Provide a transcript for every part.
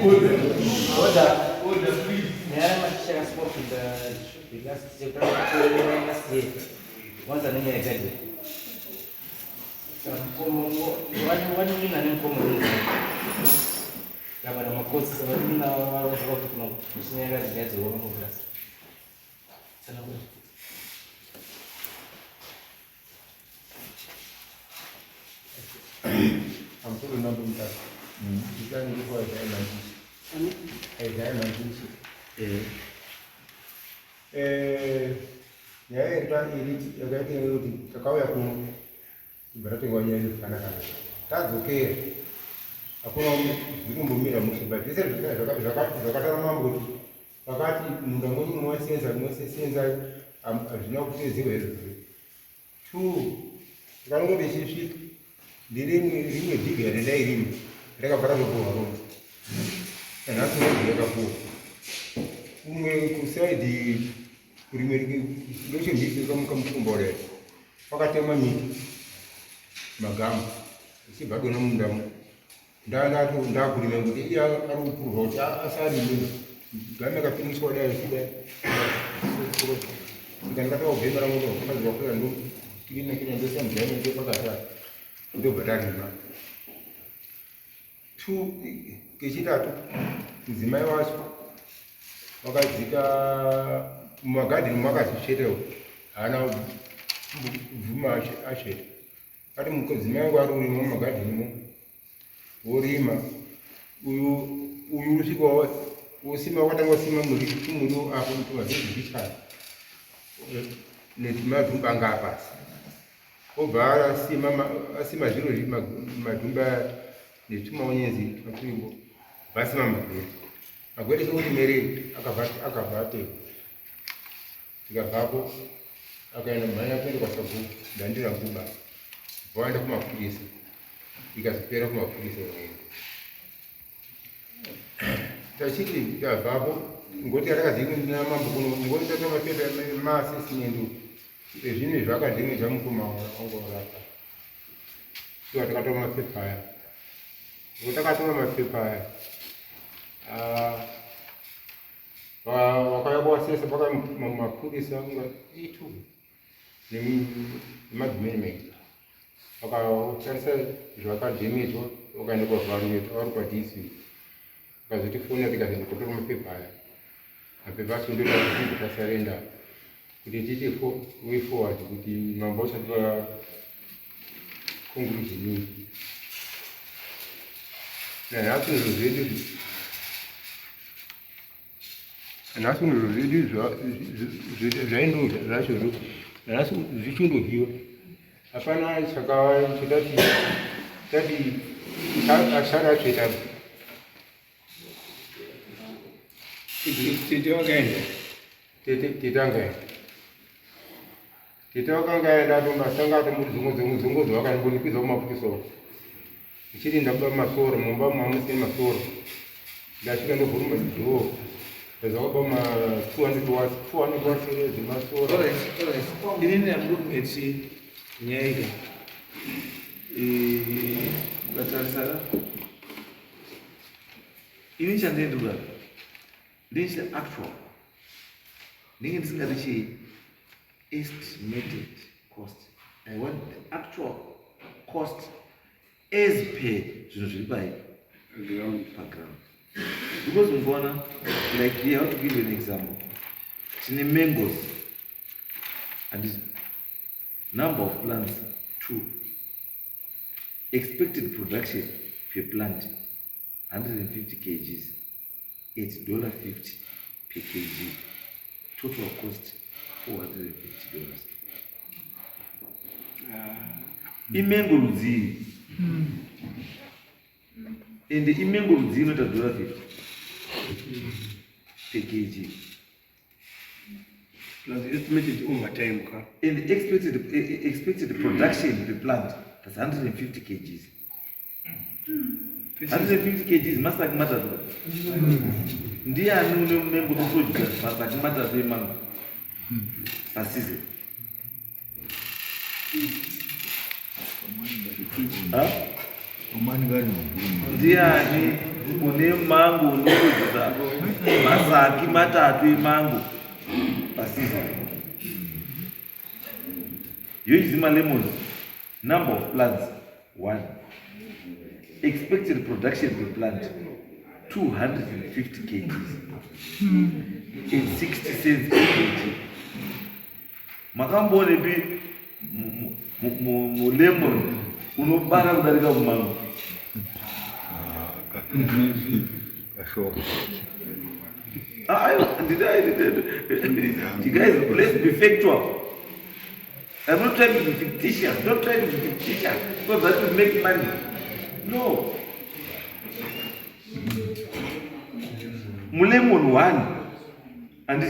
Order, please. Nyaya machishakaswa kupinda the last last year. Wanza nenyaya yegarden. Vanina nemukoma kana namakosi vanina varoziva kuti kuno kuchinyaya dzigadzirwa mumurasa. Tsanangura. Pamusoro nambo mutatu. Ndikani ndiko Isaiah Mandishi. Isaiah Mandishi. Eh, nyaya iri iri yakaita yekuti takauya kuno tibva tatengwa nyaya zvakanaka. Tadzokera hakuna zvikumbomira mushe but zvese zvakataura mambo kuti pakati munda mwenyu mwasenza mwasenza hazvina kuteedzerwa izvozvo. Two, tikanongoti tichisvika ndirimwe rimwe bhigi randairima rakabva ratopuhwa rombe nanhasi rombe yakapuhwa kumwe kusaidi kurimwe ndochemhisi kamukumba kudai pakatemwa miti magamba ichibva dona mundamo ndakurima kuti iye ari kupurwa kuti asarime game akapimiswa kudai achidai saka ndakatova bhemba rangu ndokazwa kuya ndokirina kina ndoisa mugame ndio pakati apa ndobva tarima two kechitatu mudzimai wacho wakadzika mumagadheni makazvitsvetewo haana kubvuma achete Ati mudzimai wangu ari kurima mumagadheni mo worima uyu uyu usvika wosima wakatanga kusima muriwo apo tumavhezi netumadhumba anga apasi obva asima asima zviro madhumba netumaonyenzi maturipo vasima magwere magwere sokuti mere akabva atema Tikabvapo akaenda mhanya kuenda kwasabhuku dandira kuba vaenda kumapurisa ikazopera kumapurisa vaenda tachiti tabvapo ngoti atakazivi namambo kuno ngoti tata mapepa maassessment ezvinhu izvi akadhimija mukoma wangu warapa so takatora mapepa aya ngo takatora mapepa aya ah, Vakauya kuwasesa paka mapurisa kunga itu nemadzimai vakatarisa zvakadhemejwa vakaenda kwavharuyeta vari kwadc vakazotifona tikazoenda kutora mapepa aya mapepa acho ndotakuti tasarenda kuti tiite way forward kuti mambo usati va conclusion iyi nanhasi zvinhu zvedu Nhasi uno zvedu zvaendo zvacho zvo nhasi zvichindodyiwa hapana chakatati tati asara atsveta tete wakaenda tete tete angaenda Tete wakanga aenda atomasanga atomuzungozungozungozo vakandibonikwidza kumapurisa uko. Ndichiti ndabuda masoro mumba mamusina masoro. Ndasvika ndovhuruma dhoo. Ndazvakaba ma 200 watts, 400 watts here zvemasoro. Alright, alright. Inini I'm looking at nyaya iyi. Eh, mukatarisa ini chandendura ndinchita actual ndinge ndisingati chii estimated cost i want the actual cost as per zvinhu zviri pai paground because mukaona like here how to give you an example tine mangoes and number of plants two expected production per plant 150 kgs at dollar 50 per kg total cost 450 dollars imengo rudzii ende imengo rudzii inoita dollar 50 per kg Plus estimated overtime ka. And expected, expected production per plant that's 150 kgs. 150 kgs masaki matatu. Ndiani une mengo toproducer masaki matatu emango paseason? Ndiani? Une mango unoprodusa masaki matatu emango paseason. Yoizi malemons, number of plants one, expected production per plant 250 kgs at 60 cents per kg. Makamboonepi mulemon unobara kudarika mumango? Guys, let's be factual. I'm not trying to be fictitious. Not trying to be fictitious so that we make money. No. Mulemon one, and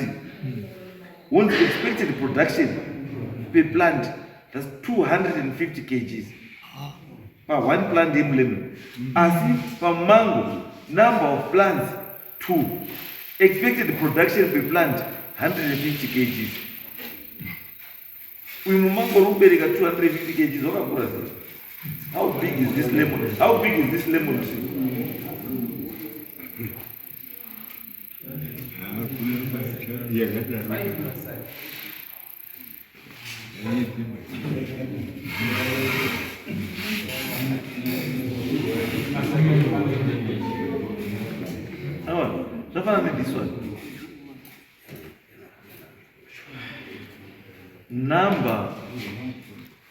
one's expected production per plant, that's 250 kgs. Pa one plant yemulemon. Asi pamango, number of plants, two. Expected production per plant, 150 kgs. Uyu mumango uri kubereka 250 kgs wakakura sei? How big is this lemon? How big is this lemon tree? Awa, zvafanana this one. Number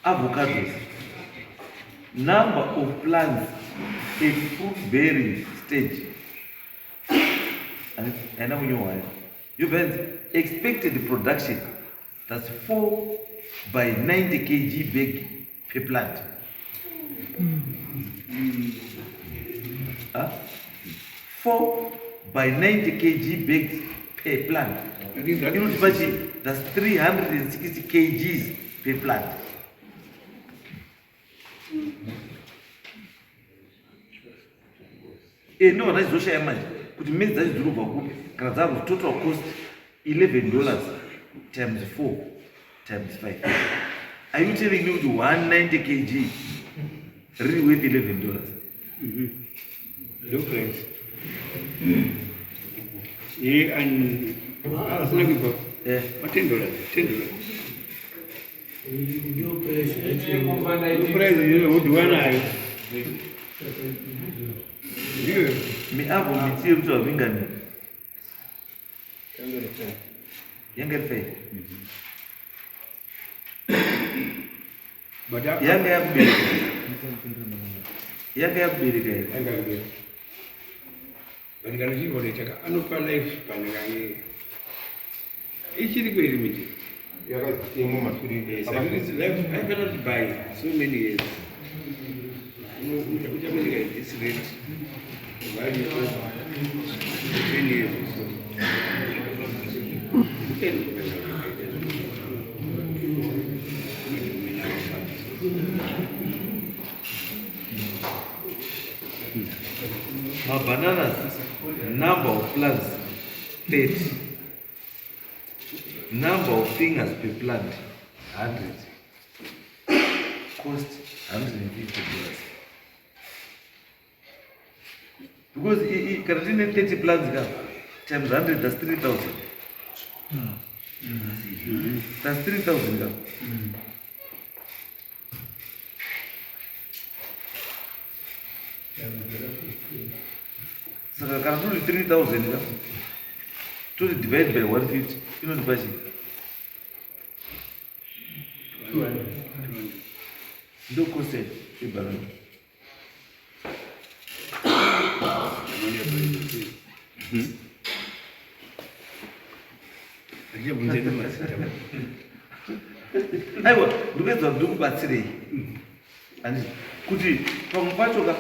avocados, number of plants at fruit bearing stage. Haina kunyorwa. Yobva expected production, that's 4 by 90 kg bag per plant. Huh? 4 by 90 kg bags per plant. Inotipa chii? That's 360 kgs per plant. No, vanachizoshaya manje kuti mezi dzacho dziri kubva kupi kana dzakuti total cost $11 times 4 times 5. Are you telling me kuti 190 kg riri worth $11? No price. Yeah, and asina kuibva. Pa $10, $10. No price yodhiwa nayo. Ndiyo. Miavo miti yekutaura mingani? Yanga iri five. But Yanga yakubereka. Yanga yakubereka here? Yanga yakubereka. But kana chimbonoita anopa life span kange ichiri kweri miti. Yakatemwa mashure. Yes, I mean, it's life, I cannot buy so many years. Uchabereka at this rate, value of 10 years or so. You can Mabananas, number of plants 30, number of fingers per plant 100, cost $150. Because kana tine 30 plants ka times 100, that's 3000. That's 3000 ka. Saka kana toti 3000 ka, toti divide by 150, inotipa chii? Ndo cost yebanana. Aiwa, ndikuedza kuti ndikubatsirei, handiti? Kuti pamwe pacho ka,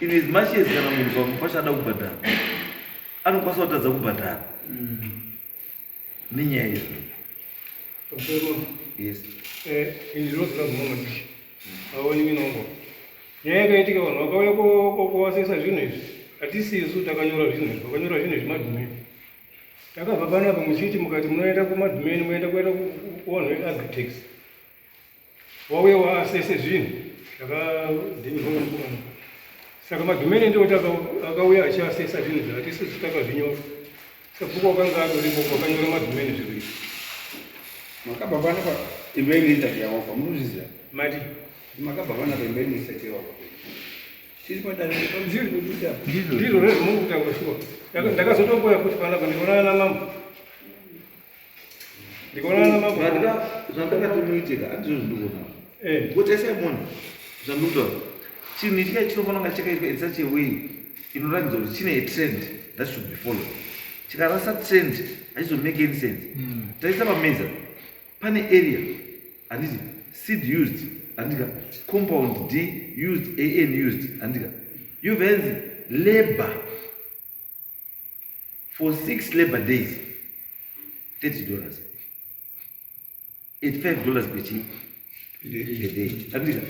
in as much as kana munhu pamwe pacho ada kubhadhara, anokwanisa kutadza kubhadhara nenyaya izvo. Yes. Indinozinagumamadiki aoni minongo nyaya yakaitika, vanhu vakauya kuwasesa zvinhu izvi. Hatisi isu takanyora zvinhu izvi, vakanyora zvinhu izvi madhumeni. Takabva panapa muchiti mukati munoenda kumadhumeni, muenda kuenda kuvanhu veAgritex, wauya waasese zvinhu zvakadhimirwa. Saka madhumeni ndiwo Akauya achiasesa zvinhu zvakati isusu takazvinyora. Sabhuku wakanga atoripo wakanyora madhumeni zviro izvi. Makabva panapa imba ine isati yawakwa munozviziva? Mati Makabva panapa imba ine isati yawakwa. Tiri padare pamuzviri pekuita. Ndizvo rezvamuri kutaura shuwa. Ndakazotomboya futi panapa ndikaonana namambo. Ndikaonana namambo. Zvandakati muitika handizvo zvindikuona. Eh. Kuti Simon zvandikutaura. Chinhu ichi kai chinofanira kunge chakaitwa in such a way inoratidza kuti chine a trend that should be followed. Chikarasa trend hachizo make any sense. Taisa pameza pane area handiti seed used handika compound D used AN used handika yobva yanzi labor for 6 labor days $30 $85 per chi per day handika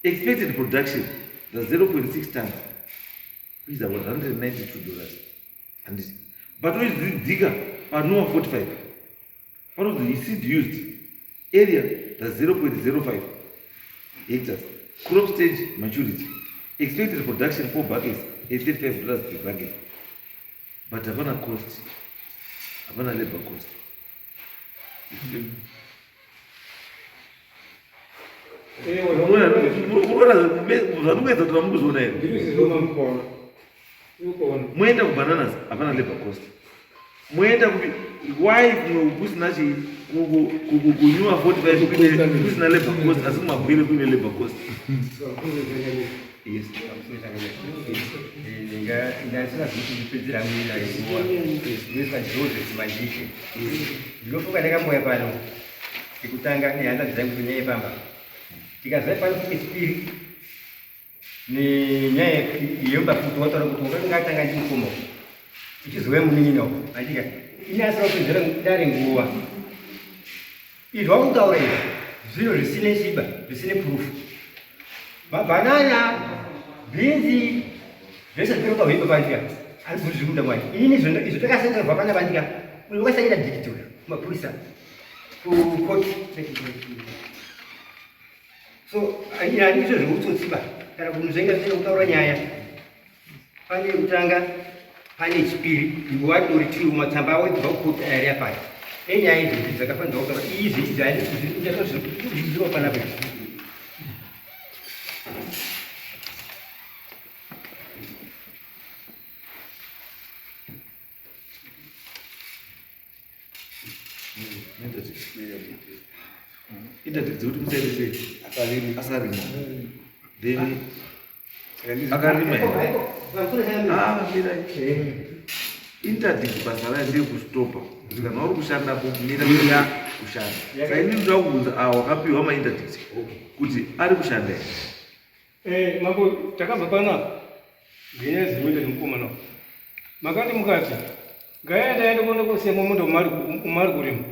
expected production the 0.6 tons which is about $192 handiti but oidzidzika panowa 45 panonzi seed used area the 0.05 hectares crop stage maturity expected production 4 buckets at $35 per bucket but hapana cost, hapana labor cost. Zvanikuedza kuti vamukuzviona here? Ndizvo mambo. Ndikuona. Moenda kubananas hapana labor cost. Moenda kupi why kumwe kusina chii kunyuwa 45 kusina labor cost asi kumagwere kuine labor cost. Yes. Ndingasingazikupedzera mwina nguva ndinoiswa Joseph Mandishi. Ndinofunga ndakamboya pano ndikutanga nehanzvadzi dzangu kunyaya yepamba tikazouya pano futi chipiri nenyaya yemba futi wataura kuti wakanga atanga ndimukoma ichizouya munin'ina andika ini asina kupedzera dare nguva izvi wakutaura izvi zvinhu zvisine chiba zvisine purufu mabhanana bhinzi zvese zvinoka hwemba pandika handizoti zviri kuda mwari inini izvo takasenderwa pana pandika uyu wakasaina dhikiti uyu kumapurisa kukoti so handizvo zveutsotsi ba kana kunzvenga zvisina kutaura nyaya. Pane kutanga pane chipiri watori tiri matsamba awo kubva kukoti ayari apaya enyaya idzi dzakafanirwa kutaura izvi zviri panapa izvi. Interdict dzekuti musaite sei asarima then akarima here? Ah, mira. Interdict basa rayo ndeyekustopa kuti kana uri kushandapo mira kushanda. Saka inini ndoda kubvunza awa wakapiwa mainterdict kuti ari kushanda here? Eh, mambo takabva panapa ngenyaya dzemunda nemukomana makati mukati ngaenda aende kuenda kosiya mumunda umari kurima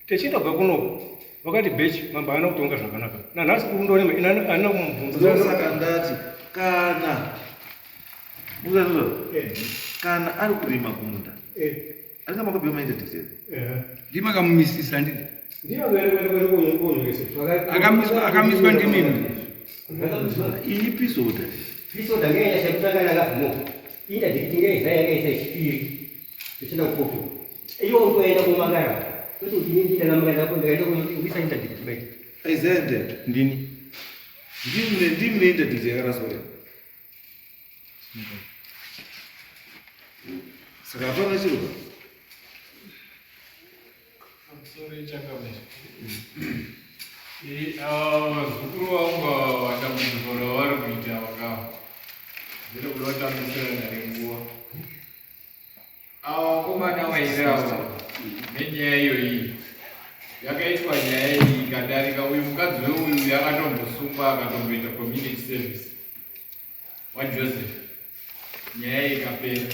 tichienda kubva kunoko vakati bechi mambo haana kutonga zvakanaka nanhasi kuri kundorima ina haana kumubvunza. Saka ndati kana muzazvo kana ari kurima kumunda anenge makapiwa mainterdict here? Ndimakamumisisa nditi Ndiye akaenda kuenda kuenda kunyekesa. Akamiswa akamiswa ndimimi. Iyi peace order. Peace order ngeye yachakutanga nakavhumo. Interdict ngeye zaya yakaisa yechipiri. Tichida kukopi. Iwo utoenda kumangara. Kuti kuti ini ndina namangara ndako ndikaenda kuisa interdict bai. Isaiah ndiani? Ndini. Ndimune ndimune interdict yakaraswa here? Saka hapana chiro. Sorry, changamire. Ava vazukuru vangu ava dambudziko ravari kuita vakafa ndere kuda kutambisira dare nguva. Ava vakomana vairi ava nenyaya iyoyi yakaitwa nyaya iyi ikadarika, uyu mukadzi weuyu akatombosungwa akatomboita community service waJoseph, nyaya iyi ikapera.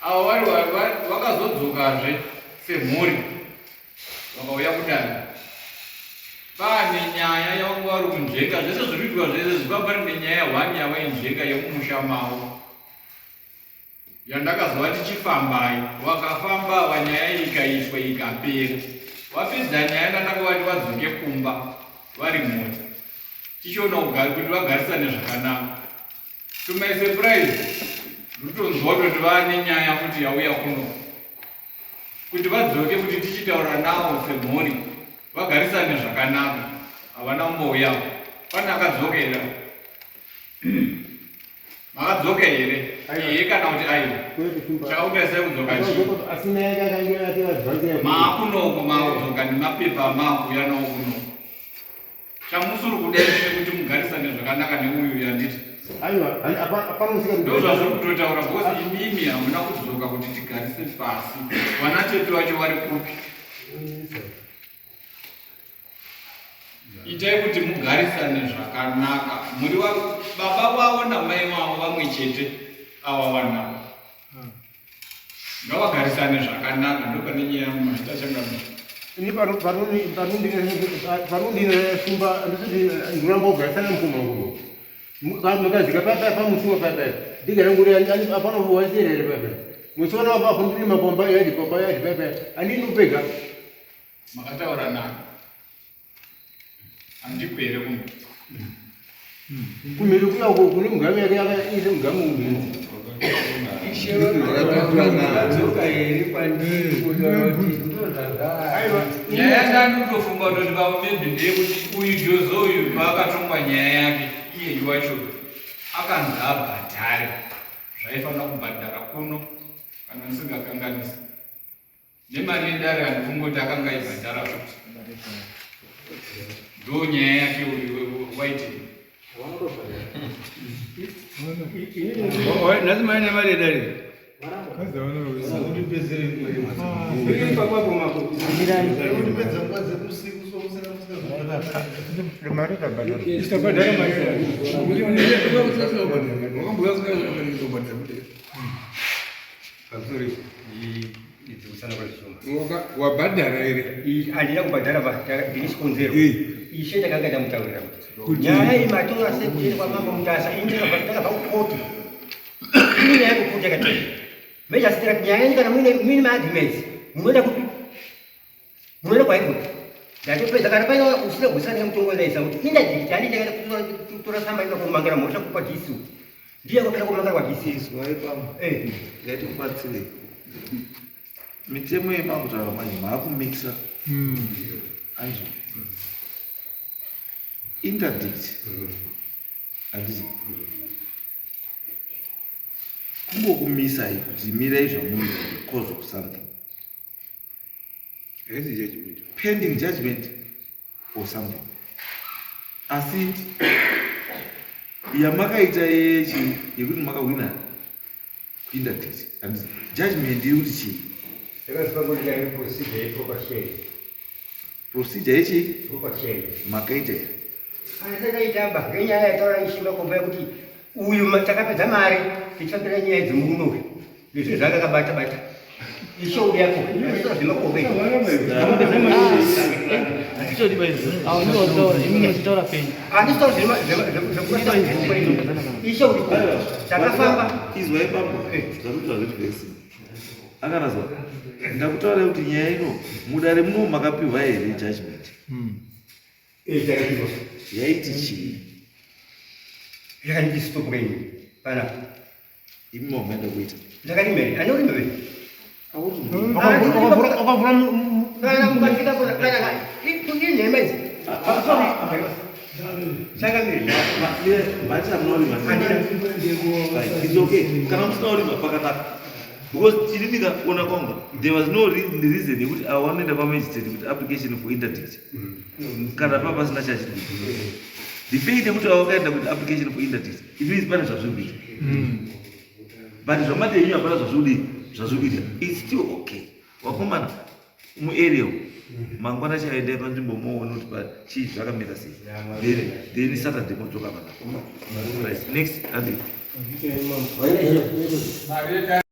Ava vari vakazodzokazve semhuri vakauya kudare pane nyaya yavanga vari kunzvenga zvese zviri kuitwa zvese zvipa pari nenyaya one yavainzvenga yemumusha mavo yandakazova tichifambai wakafamba wanyaya ikaitwa ikapera wapedza nyaya ndandakavati vadzoke kumba vari mhuri tichiona kuti vagarisane zvakanaka. To my surprise, ndotonzwa kutoti vane nyaya futi yauya kuno kuti vadzoke kuti tichitaura navo semhuri vagarisane zvakanaka. Havana kumbouya. Pane akadzoka here? Makadzoka here? Ehe kana kuti aiwa? Chakakuita kudzoka chii? Maakunoko maakudzoka nemapepa amaakuuya nawo kuno. Chamusuri kuda imi kuti mugarisane zvakanaka neuyu yanditi. Aiwa, hapana usika. Ndozvazviri kutotaura because imimi hamuna kudzoka kuti tigarise pasi. Vana tete vacho vari kupi? Itai kuti mugarisane zvakanaka. Muri baba vavo namai vavo vamwe chete ava vanhu ava. Ngavagarisane zvakanaka ndopane nyaya yangu mazvita changamire. Ini parundine sumba ndisiti nduramba kugarisana mukoma wangu. Mukazika papa pamusuwa papa. Ndigara nguri apana kuwanzerere papa. Muchiona apo ndiri mapomba yadi pomba yadi papa. Andini upega. Makataura nako. Handiko here kuno? Kumhiri kuya kune mugamu yake yakaise mugamu umhiri. Ishe vakadzoka here kwandiri kutaura kuti ndozvazvaari? Nyaya ndandotofunga kutoti pamwe maybe ndeyekuti uyu Joze uyu paakatongwa nyaya yake iyeyu wacho akanzi abhadhare zvaifanira kubhadhara kuno kana ndisingakanganisi nemari yedare handifungi kuti akanga aibhadhara futi. Ndo nyaya yake uyu waiti. Nhasi maine mari yedare iri papapo mako. Mari kabhadhara. Isabhadhara mari yedare. Pazuri idzikusana kwezvishoma. Wabhadhara here? Handina kubhadhara ba, ndine chikonzero. Ishe takanga tamutaurira kuti nyaya iyi matora sekuti kwamambo Mutasa, ini takabva kukoti. Ini nyaya yekukoti yakati meja tikati nyaya iyi kana muine maarguments munoenda kupi? Munoenda kwaiko. Ndatopedza kana paine usina kuwisana nemutongo ndaisa kuti interdict handi ndakaenda kutora tsamba inoda kumangara mhosva kwa DC. Ndiye kwapera kumangara kwa DC. Izwai pamwe. Ngaitikubatsirei. Mitemo yemakutaura manje maakumixa. Anzvo. Interdict. Handiti. Kungokumisai kuti mirai zvamuri because of something. Haisi judgment. Pending judgment or something. Asi yamakaita yechi yekuti makahwina kuinterdict. Handiti. Judgment iri kuti chii? Yakaziva kuti dai procedure yeproper share. Procedure yechi Proper share. makaita here? Asakaitamba ngenyaya yataura ishimba komba yekuti uyu takapedza mari tichifambira nyaya dzemurume uyu nezvinhu zvanga akabata bata. Ishe uri yako azvisora zvemakombe. Inotaura penyu. Handisitaura zvekuti ishe uripo takafamba. Izwai pamwe zvakuti zvazviri vhesi akanazwa ndakutaura kuti nyaya ino mudare muno makapiwa here judgment? Takapiwa. Yaiti chii? Yakanditi stop kenyu panapa. Imi mamaenda kuita. Ndakarimere anyorimere. Wakavhura. Kana mukasvika kana inhema idzi chakamiri. Mati hamuna kurima. It's okay kana musina kurima, pakanaka, because chiri ndikaona kwangu there was no reason yekuti ava vanoenda pamagistrate kuti application for interdict kana pa pasina chachiri kuita. The fact yekuti ava vakaenda kuti application for interdict, it means pane zvazviri kuita, but zvamati yenyu hapana zvazviri zvazviri kuita. It's still okay. Wakomana muarea mangwana chaendai panzvimbo moona kuti chii zvakamira sei, then Saturday modzoka panapa. Right, next, andi. Mari yedare.